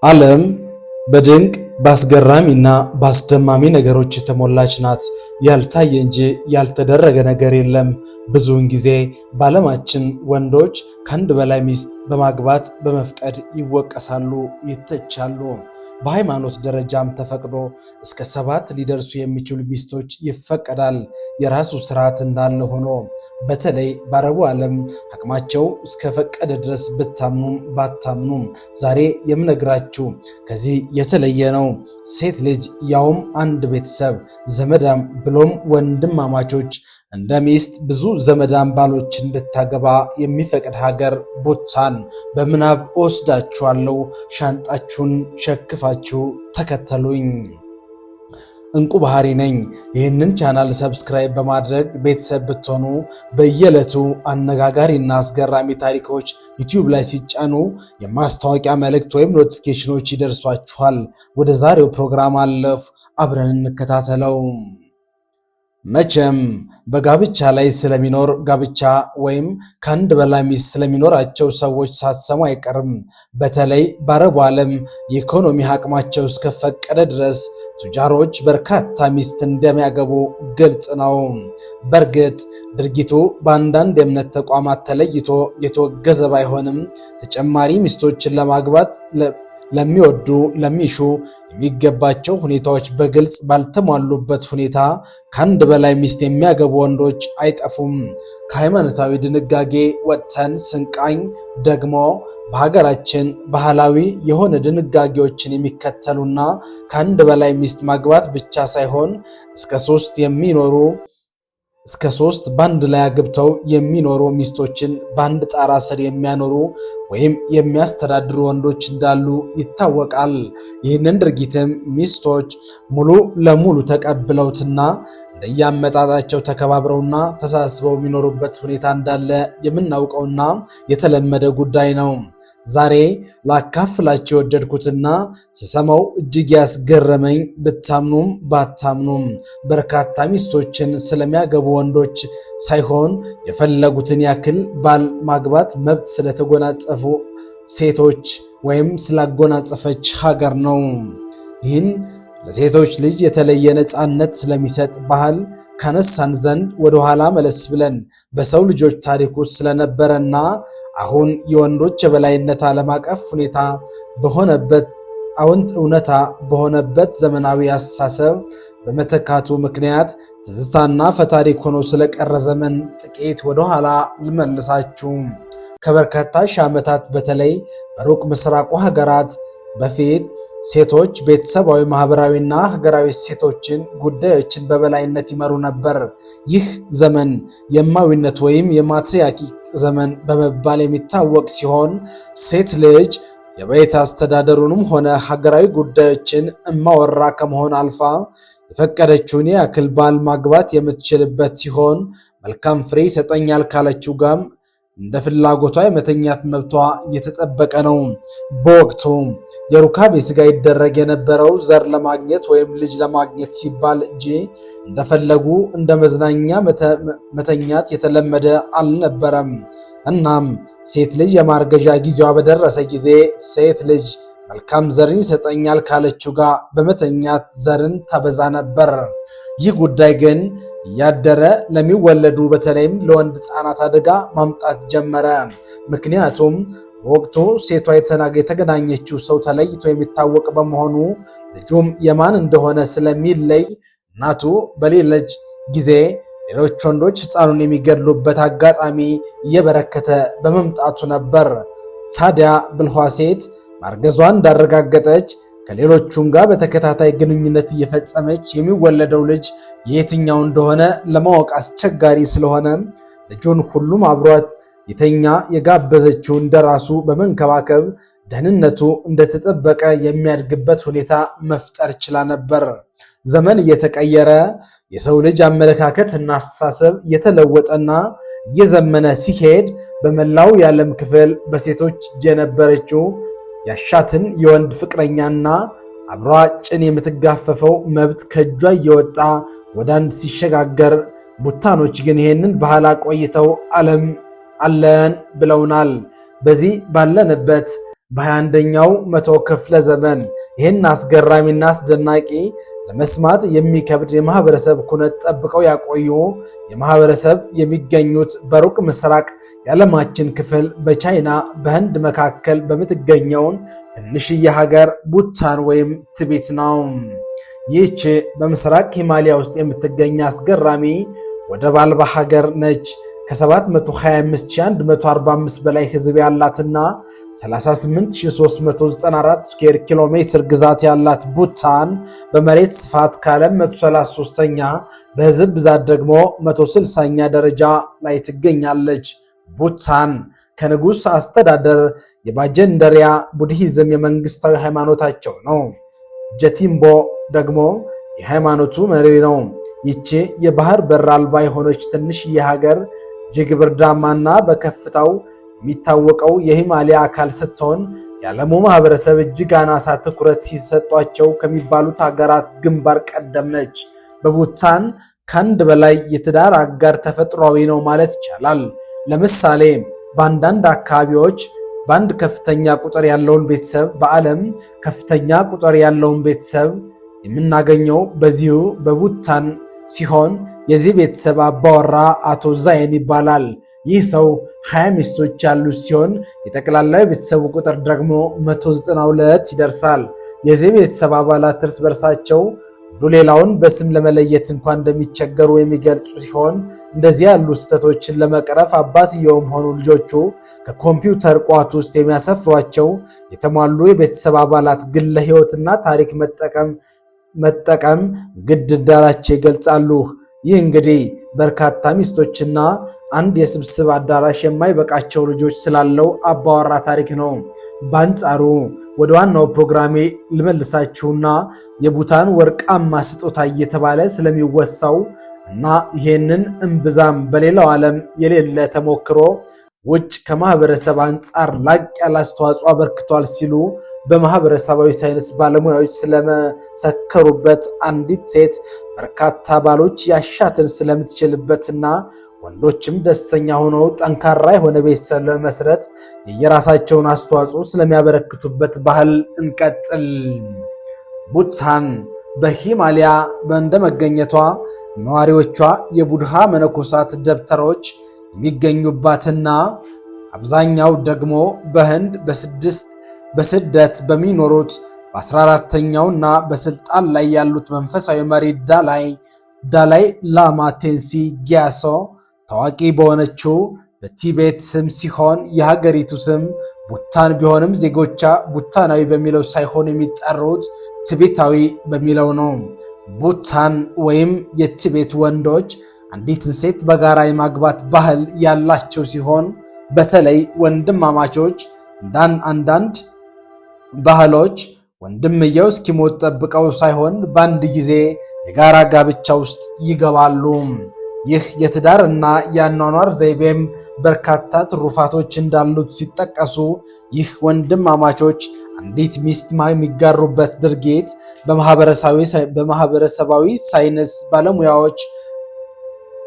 ዓለም በድንቅ በአስገራሚና በአስደማሚ ነገሮች የተሞላች ናት። ያልታየ እንጂ ያልተደረገ ነገር የለም። ብዙውን ጊዜ በዓለማችን ወንዶች ከአንድ በላይ ሚስት በማግባት በመፍቀድ ይወቀሳሉ፣ ይተቻሉ። በሃይማኖት ደረጃም ተፈቅዶ እስከ 7 ሊደርሱ የሚችሉ ሚስቶች ይፈቀዳል። የራሱ ስርዓት እንዳለ ሆኖ በተለይ በአረቡ ዓለም አቅማቸው እስከፈቀደ ድረስ ብታምኑም ባታምኑም ዛሬ የምነግራችሁ ከዚህ የተለየ ነው። ሴት ልጅ ያውም አንድ ቤተሰብ ዘመዳም ብሎም ወንድማማቾች እንደ ሚስት ብዙ ዘመዳም ባሎች እንድታገባ የሚፈቅድ ሀገር ቡታን በምናብ እወስዳችኋለሁ። ሻንጣችሁን ሸክፋችሁ ተከተሉኝ። እንቁ ባህሪ ነኝ። ይህንን ቻናል subscribe በማድረግ ቤተሰብ ብትሆኑ በየዕለቱ አነጋጋሪና አስገራሚ ታሪኮች ዩቲዩብ ላይ ሲጫኑ የማስታወቂያ መልእክት ወይም notification ኖች ይደርሷችኋል። ወደ ዛሬው ፕሮግራም አለፍ፣ አብረን እንከታተለው። መቼም በጋብቻ ላይ ስለሚኖር ጋብቻ ወይም ከአንድ በላይ ሚስት ስለሚኖራቸው ሰዎች ሳትሰሙ አይቀርም። በተለይ በአረቡ ዓለም የኢኮኖሚ አቅማቸው እስከፈቀደ ድረስ ቱጃሮች በርካታ ሚስት እንደሚያገቡ ግልጽ ነው። በእርግጥ ድርጊቱ በአንዳንድ የእምነት ተቋማት ተለይቶ የተወገዘ ባይሆንም ተጨማሪ ሚስቶችን ለማግባት ለሚወዱ ለሚሹ የሚገባቸው ሁኔታዎች በግልጽ ባልተሟሉበት ሁኔታ ከአንድ በላይ ሚስት የሚያገቡ ወንዶች አይጠፉም። ከሃይማኖታዊ ድንጋጌ ወጥተን ስንቃኝ ደግሞ በሀገራችን ባህላዊ የሆነ ድንጋጌዎችን የሚከተሉና ከአንድ በላይ ሚስት ማግባት ብቻ ሳይሆን እስከ 3 የሚኖሩ እስከ 3 በአንድ ላይ አግብተው የሚኖሩ ሚስቶችን በአንድ ጣራ ስር የሚያኖሩ ወይም የሚያስተዳድሩ ወንዶች እንዳሉ ይታወቃል። ይህንን ድርጊትም ሚስቶች ሙሉ ለሙሉ ተቀብለውትና እንደየአመጣጣቸው ተከባብረውና ተሳስበው የሚኖሩበት ሁኔታ እንዳለ የምናውቀውና የተለመደ ጉዳይ ነው። ዛሬ ላካፍላችሁ የወደድኩትና ስሰማው እጅግ ያስገረመኝ ብታምኑም ባታምኑም በርካታ ሚስቶችን ስለሚያገቡ ወንዶች ሳይሆን የፈለጉትን ያክል ባል ማግባት መብት ስለተጎናጸፉ ሴቶች ወይም ስላጎናጸፈች ሀገር ነው። ይህን ለሴቶች ልጅ የተለየ ነፃነት ስለሚሰጥ ባህል ካነሳን ዘንድ ወደኋላ መለስ ብለን በሰው ልጆች ታሪክ ውስጥ ስለነበረና አሁን የወንዶች የበላይነት ዓለም አቀፍ ሁኔታ በሆነበት አዎንት እውነታ በሆነበት ዘመናዊ አስተሳሰብ በመተካቱ ምክንያት ትዝታና ፈታሪክ ሆኖ ስለቀረ ዘመን ጥቂት ወደኋላ ልመልሳችሁ። ከበርካታ ሺህ ዓመታት በተለይ በሩቅ ምስራቁ ሀገራት በፊት ሴቶች ቤተሰባዊ፣ ማህበራዊና ሀገራዊ ሴቶችን ጉዳዮችን በበላይነት ይመሩ ነበር። ይህ ዘመን የማዊነት ወይም የማትሪያርኪ ዘመን በመባል የሚታወቅ ሲሆን ሴት ልጅ የቤት አስተዳደሩንም ሆነ ሀገራዊ ጉዳዮችን እማወራ ከመሆን አልፋ የፈቀደችውን ያክል ባል ማግባት የምትችልበት ሲሆን መልካም ፍሬ ይሰጠኛል ካለችው ጋም እንደ ፍላጎቷ የመተኛት መብቷ እየተጠበቀ ነው። በወቅቱ የሩካቤ ስጋ ይደረግ የነበረው ዘር ለማግኘት ወይም ልጅ ለማግኘት ሲባል እንጂ እንደፈለጉ እንደ መዝናኛ መተኛት የተለመደ አልነበረም። እናም ሴት ልጅ የማርገዣ ጊዜዋ በደረሰ ጊዜ ሴት ልጅ መልካም ዘርን ይሰጠኛል ካለችው ጋር በመተኛት ዘርን ታበዛ ነበር። ይህ ጉዳይ ግን እያደረ ለሚወለዱ በተለይም ለወንድ ሕፃናት አደጋ ማምጣት ጀመረ። ምክንያቱም በወቅቱ ሴቷ የተገናኘችው ሰው ተለይቶ የሚታወቅ በመሆኑ ልጁም የማን እንደሆነ ስለሚለይ እናቱ በሌለች ጊዜ ሌሎች ወንዶች ሕፃኑን የሚገድሉበት አጋጣሚ እየበረከተ በመምጣቱ ነበር። ታዲያ ብልኋ ሴት ማርገዟን እንዳረጋገጠች ከሌሎቹም ጋር በተከታታይ ግንኙነት እየፈጸመች የሚወለደው ልጅ የየትኛው እንደሆነ ለማወቅ አስቸጋሪ ስለሆነ ልጁን ሁሉም አብሯት የተኛ የጋበዘችው እንደራሱ በመንከባከብ ደህንነቱ እንደተጠበቀ የሚያድግበት ሁኔታ መፍጠር ችላ ነበር። ዘመን እየተቀየረ የሰው ልጅ አመለካከት እና አስተሳሰብ እየተለወጠና እየዘመነ ሲሄድ በመላው የዓለም ክፍል በሴቶች እጅ የነበረችው ያሻትን የወንድ ፍቅረኛና አብሯ ጭን የምትጋፈፈው መብት ከእጇ እየወጣ ወደ አንድ ሲሸጋገር፣ ቡታኖች ግን ይሄንን ባህል አቆይተው ዓለም አለን ብለውናል። በዚህ ባለንበት በ21ኛው መቶ ክፍለ ዘመን ይህን አስገራሚና አስደናቂ ለመስማት የሚከብድ የማህበረሰብ ኩነት ጠብቀው ያቆዩ የማህበረሰብ የሚገኙት በሩቅ ምስራቅ የዓለማችን ክፍል በቻይና በህንድ መካከል በምትገኘውን ትንሽዬ ሀገር ቡታን ወይም ቲቤት ነው። ይህች በምስራቅ ሂማሊያ ውስጥ የምትገኝ አስገራሚ ወደብ አልባ ሀገር ነች። ከ725145 በላይ ህዝብ ያላትና 38394 ስኩዌር ኪሎ ሜትር ግዛት ያላት ቡታን በመሬት ስፋት ከዓለም 133ኛ በህዝብ ብዛት ደግሞ 160ኛ ደረጃ ላይ ትገኛለች። ቡታን ከንጉሥ አስተዳደር የባጀንደሪያ ቡድሂዝም የመንግስታዊ ሃይማኖታቸው ነው። ጀቲምቦ ደግሞ የሃይማኖቱ መሪ ነው። ይቺ የባህር በር አልባ የሆነች ትንሽዬ ሀገር እጅግ ብርዳማና በከፍታው የሚታወቀው የሂማሊያ አካል ስትሆን የዓለሙ ማህበረሰብ እጅግ አናሳ ትኩረት ሲሰጧቸው ከሚባሉት ሀገራት ግንባር ቀደም ነች። በቡታን ከአንድ በላይ የትዳር አጋር ተፈጥሯዊ ነው ማለት ይቻላል። ለምሳሌ በአንዳንድ አካባቢዎች በአንድ ከፍተኛ ቁጥር ያለውን ቤተሰብ በዓለም ከፍተኛ ቁጥር ያለውን ቤተሰብ የምናገኘው በዚሁ በቡታን ሲሆን የዚህ ቤተሰብ አባወራ አቶ ዛይን ይባላል። ይህ ሰው 20 ሚስቶች ያሉት ሲሆን የጠቅላላው የቤተሰቡ ቁጥር ደግሞ 192 ይደርሳል። የዚህ ቤተሰብ አባላት እርስ በርሳቸው አንዱ ሌላውን በስም ለመለየት እንኳን እንደሚቸገሩ የሚገልጹ ሲሆን እንደዚህ ያሉ ስህተቶችን ለመቅረፍ አባትየውም ሆኑ ልጆቹ ከኮምፒውተር ቋት ውስጥ የሚያሰፍሯቸው የተሟሉ የቤተሰብ አባላት ግለ ሕይወትና ታሪክ መጠቀም ግድ እንዳላቸው ይገልጻሉ። ይህ እንግዲህ በርካታ ሚስቶችና አንድ የስብስብ አዳራሽ የማይበቃቸው ልጆች ስላለው አባወራ ታሪክ ነው። በአንጻሩ ወደ ዋናው ፕሮግራሜ ልመልሳችሁና የቡታን ወርቃማ ስጦታ እየተባለ ስለሚወሳው እና ይሄንን እምብዛም በሌላው ዓለም የሌለ ተሞክሮ ውጭ ከማህበረሰብ አንጻር ላቅ ያለ አስተዋጽኦ አበርክቷል ሲሉ በማህበረሰባዊ ሳይንስ ባለሙያዎች ስለመሰከሩበት አንዲት ሴት በርካታ ባሎች ያሻትን ስለምትችልበትና ወንዶችም ደስተኛ ሆነው ጠንካራ የሆነ ቤተሰብ ለመመስረት የየራሳቸውን አስተዋጽኦ ስለሚያበረክቱበት ባህል እንቀጥል። ቡታን በሂማሊያ እንደመገኘቷ ነዋሪዎቿ የቡድሃ መነኮሳት ደብተሮች የሚገኙባትና አብዛኛው ደግሞ በህንድ በስደት በሚኖሩት በ14ተኛውና በስልጣን ላይ ያሉት መንፈሳዊ መሪ ዳላይ ላማ ቴንሲ ጊያሶ ታዋቂ በሆነችው በቲቤት ስም ሲሆን የሀገሪቱ ስም ቡታን ቢሆንም ዜጎቿ ቡታናዊ በሚለው ሳይሆን የሚጠሩት ቲቤታዊ በሚለው ነው። ቡታን ወይም የቲቤት ወንዶች አንዲትን ሴት በጋራ የማግባት ባህል ያላቸው ሲሆን በተለይ ወንድማማቾች አንዳንድ ባህሎች ወንድምየው እስኪሞት ጠብቀው ሳይሆን በአንድ ጊዜ የጋራ ጋብቻ ውስጥ ይገባሉ። ይህ የትዳር እና የአኗኗር ዘይቤም በርካታ ትሩፋቶች እንዳሉት ሲጠቀሱ ይህ ወንድማማቾች አንዲት ሚስት የሚጋሩበት ድርጊት በማህበረሰባዊ ሳይንስ ባለሙያዎች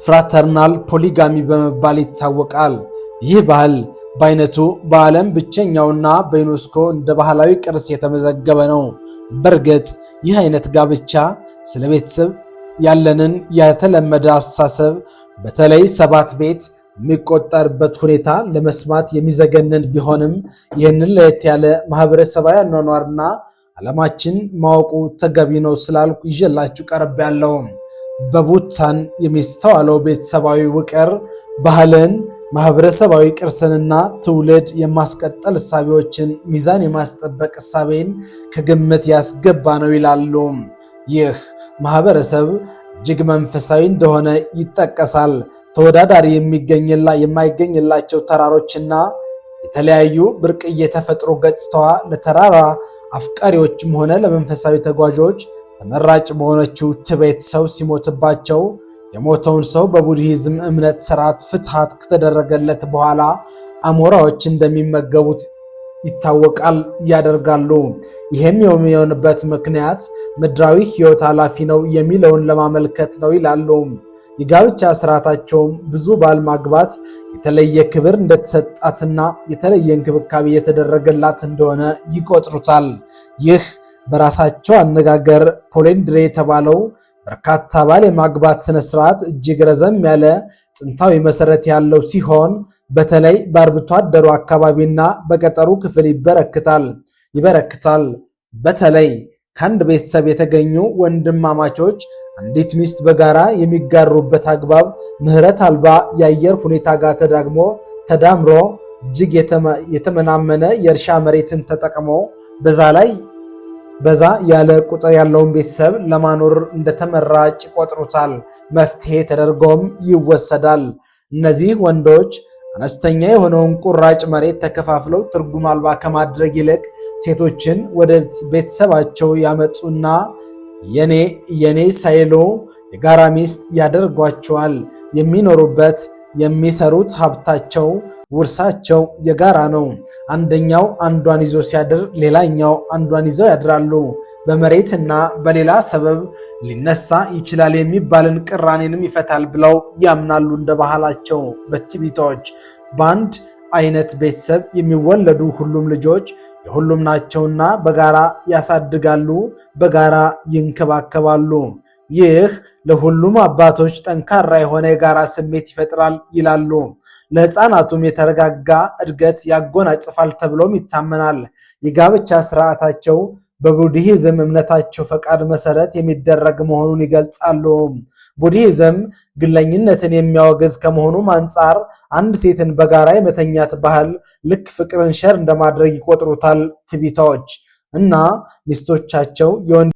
fraternal polygamy በመባል ይታወቃል። ይህ ባህል በአይነቱ በዓለም ብቸኛውና በዩኔስኮ እንደ ባህላዊ ቅርስ የተመዘገበ ነው። በእርግጥ ይህ አይነት ጋብቻ ስለ ቤተሰብ ያለንን የተለመደ አስተሳሰብ በተለይ ሰባት ቤት የሚቆጠርበት ሁኔታ ለመስማት የሚዘገንን ቢሆንም ይህንን ለየት ያለ ማህበረሰባዊ አኗኗርና ዓለማችን ማወቁ ተገቢ ነው ስላልኩ ይዤላችሁ ቀረብ ያለው በቡታን የሚስተዋለው ቤተሰባዊ ውቅር ባህልን፣ ማህበረሰባዊ ቅርስንና ትውልድ የማስቀጠል እሳቤዎችን ሚዛን የማስጠበቅ እሳቤን ከግምት ያስገባ ነው ይላሉ። ይህ ማህበረሰብ እጅግ መንፈሳዊ እንደሆነ ይጠቀሳል። ተወዳዳሪ የማይገኝላቸው ተራሮችና የተለያዩ ብርቅዬ የተፈጥሮ ገጽታዋ ለተራራ አፍቃሪዎችም ሆነ ለመንፈሳዊ ተጓዦች ተመራጭ በሆነችው ቲቤት ሰው ሲሞትባቸው የሞተውን ሰው በቡድሂዝም እምነት ስርዓት ፍትሐት ከተደረገለት በኋላ አሞራዎች እንደሚመገቡት ይታወቃል ያደርጋሉ። ይህም የሚሆንበት ምክንያት ምድራዊ ሕይወት ኃላፊ ነው የሚለውን ለማመልከት ነው ይላሉ። የጋብቻ ስርዓታቸውም ብዙ ባል ማግባት የተለየ ክብር እንደተሰጣትና የተለየ እንክብካቤ የተደረገላት እንደሆነ ይቆጥሩታል። ይህ በራሳቸው አነጋገር polyandry የተባለው በርካታ ባል የማግባት ስነስርዓት እጅግ ረዘም ያለ ጥንታዊ መሰረት ያለው ሲሆን በተለይ በአርብቶ አደሩ አካባቢና በገጠሩ ክፍል ይበረክታል። በተለይ ከአንድ ቤተሰብ የተገኙ ወንድማማቾች አንዲት ሚስት በጋራ የሚጋሩበት አግባብ ምህረት አልባ የአየር ሁኔታ ጋር ተዳግሞ ተዳምሮ እጅግ የተመናመነ የእርሻ መሬትን ተጠቅሞ በዛ ላይ በዛ ያለ ቁጥር ያለውን ቤተሰብ ለማኖር እንደተመራጭ ይቆጥሩታል። መፍትሄ ተደርጎም ይወሰዳል። እነዚህ ወንዶች አነስተኛ የሆነውን ቁራጭ መሬት ተከፋፍለው ትርጉም አልባ ከማድረግ ይልቅ ሴቶችን ወደ ቤተሰባቸው ያመጡና የኔ የኔ ሳይሉ የጋራ ሚስት ያደርጓቸዋል። የሚኖሩበት የሚሰሩት ሀብታቸው ውርሳቸው የጋራ ነው። አንደኛው አንዷን ይዞ ሲያድር፣ ሌላኛው አንዷን ይዘው ያድራሉ። በመሬትና በሌላ ሰበብ ሊነሳ ይችላል የሚባልን ቅራኔንም ይፈታል ብለው ያምናሉ። እንደ ባህላቸው በትቢቶች በአንድ አይነት ቤተሰብ የሚወለዱ ሁሉም ልጆች የሁሉም ናቸውና በጋራ ያሳድጋሉ፣ በጋራ ይንከባከባሉ። ይህ ለሁሉም አባቶች ጠንካራ የሆነ የጋራ ስሜት ይፈጥራል ይላሉ። ለሕፃናቱም የተረጋጋ እድገት ያጎናጽፋል ተብሎም ይታመናል። የጋብቻ ስርዓታቸው በቡድሂዝም እምነታቸው ፈቃድ መሰረት የሚደረግ መሆኑን ይገልጻሉ። ቡድሂዝም ግለኝነትን የሚያወግዝ ከመሆኑም አንጻር አንድ ሴትን በጋራ የመተኛት ባህል ልክ ፍቅርን share እንደማድረግ ይቆጥሩታል። ትቢታዎች እና ሚስቶቻቸው የወንድ